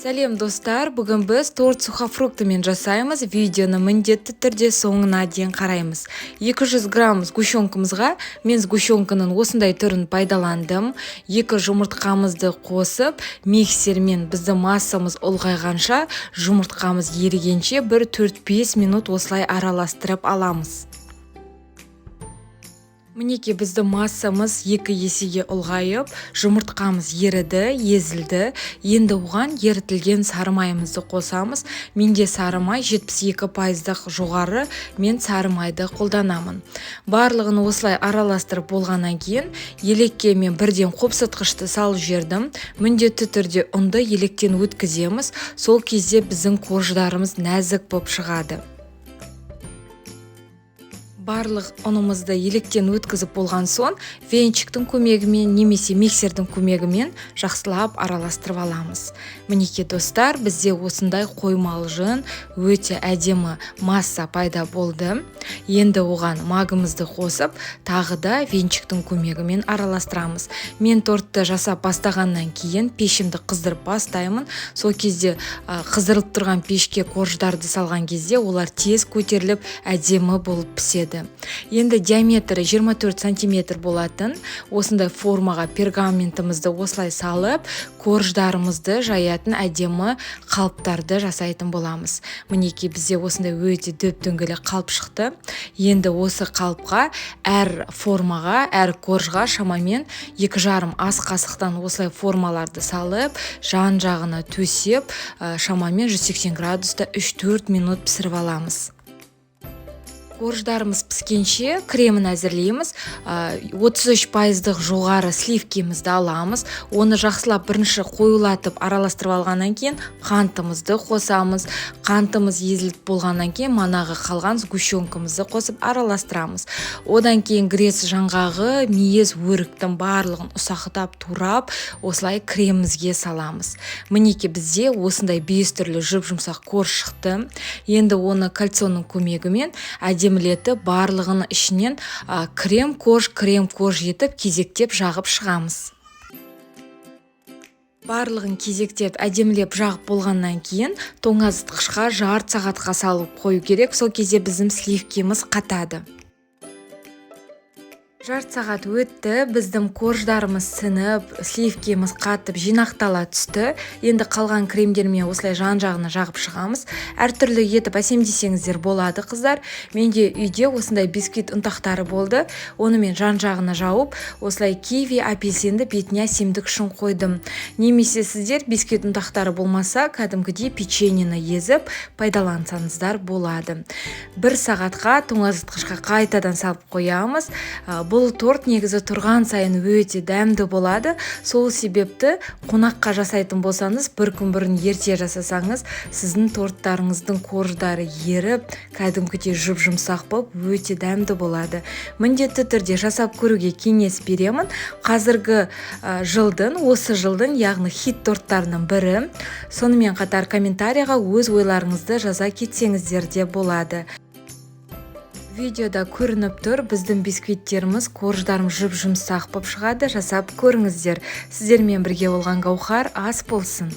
Сәлем, достар! Бүгін біз торт сухофруктымен жасаймыз. Видеоны міндетті түрде соңына дейін қараймыз. 200 грамм сгущенкамызға, мен сгущенканың осындай түрін пайдаландым, екі жұмыртқамызды қосып, миксермен біздің массамыз ұлғайғанша, жұмыртқамыз ерігенше бір 4-5 минут осылай араластырып аламыз. Мінекей, біздің массамыз екі есеге ұлғайып, жұмыртқамыз еріді, езілді. Енді оған ерітілген сары майымызды қосамыз. Менде сары май 72 пайыздық жоғары, мен сары майды қолданамын. Барлығын осылай араластырып болғаннан кейін, елекке мен бірден қопсытқышты салып жібердім. Міндетті түрде ұнды електен өткіземіз, сол кезде біздің корждарымыз нәзік болып шығады. Барлық ұнымызды електен өткізіп болған соң, венчиктің көмегімен немесе миксердің көмегімен жақсылап араластырып аламыз. Мінекей, достар, бізде осындай қоймалжың, өте әдемі масса пайда болды. Енді оған магымызды қосып, тағы да венчиктің көмегімен араластырамыз. Мен тортты жасап бастағаннан кейін пешімді қыздырып бастаймын. Сол кезде қыздырылып тұрған пешке корждарды салған кезде олар тез көтеріліп, әдемі болып піседі. Енді диаметрі 24 сантиметр болатын осындай формаға пергаментімізді осылай салып, корждарымызды жаятын әдемі қалыптарды жасайтын боламыз. Мінекей, бізде осындай өте дөп дөңгелек қалып шықты. Енді осы қалыпқа, әр формаға, әр коржға шамамен 2,5 ас қасықтан осылай формаларды салып, жан жағына төсеп, шамамен 180 градуста 3-4 минут пісіріп аламыз. Корждарымыз піскенше, кремін әзірлейміз. 33 пайыздық жоғары сливкимізді аламыз. Оны жақсылап бірінші қоюлатып араластырып алғаннан кейін, қантымызды қосамыз. Қантымыз езіліп болғаннан кейін, манағы қалған сгущенкамызды қосып араластырамыз. Одан кейін грец жаңғағы, мейіз, өріктің барлығын ұсақтап турап, осылай кремімізге саламыз. Мінекей, бізде осындай бес түрлі жұп жұмсақ корж шықты. Енді оны кольцоның көмегімен әдемілетіп, барлығының ішінен крем корж, крем корж етіп кезектеп жағып шығамыз. Барлығын кезектеп әдемілеп жағып болғаннан кейін, тоңазытқышқа жарты сағатқа салып қою керек. Сол кезде біздің сливкиміз қатады. Жарты сағат өтті, біздің корждарымыз сініп, сливкиміз қатып, жинақтала түсті. Енді қалған кремдермен осылай жан жағына жағып шығамыз. Әртүрлі етіп әсемдесеңіздер болады, қыздар. Менде үйде осындай бисквит ұнтақтары болды, оны мен жан жағына жауып, осылай киви, апельсинді бетіне әсемдік үшін қойдым. Немесе сіздер бисквит ұнтақтары болмаса, кәдімгідей печеньені езіп пайдалансаңыздар болады. Бір сағатқа тоңазытқышқа қайтадан салып қоямыз. Бұл торт негізі тұрған сайын өте дәмді болады. Сол себепті қонаққа жасайтын болсаңыз, бір күн бұрын ерте жасасаңыз, сіздің торттарыңыздың корждары еріп, кәдімгідей жұп жұмсақ болып, өте дәмді болады. Міндетті түрде жасап көруге кеңес беремін. Қазіргі жылдың, осы жылдың, яғни хит торттарының бірі. Сонымен қатар комментарийға өз ойларыңызды жаза кетсеңіздер де болады. Видеода көрініп тұр, біздің бисквиттеріміз, корждарымыз жұп жұмсақ болып шығады. Жасап көріңіздер. Сіздермен бірге болған Гаухар. Ас болсын!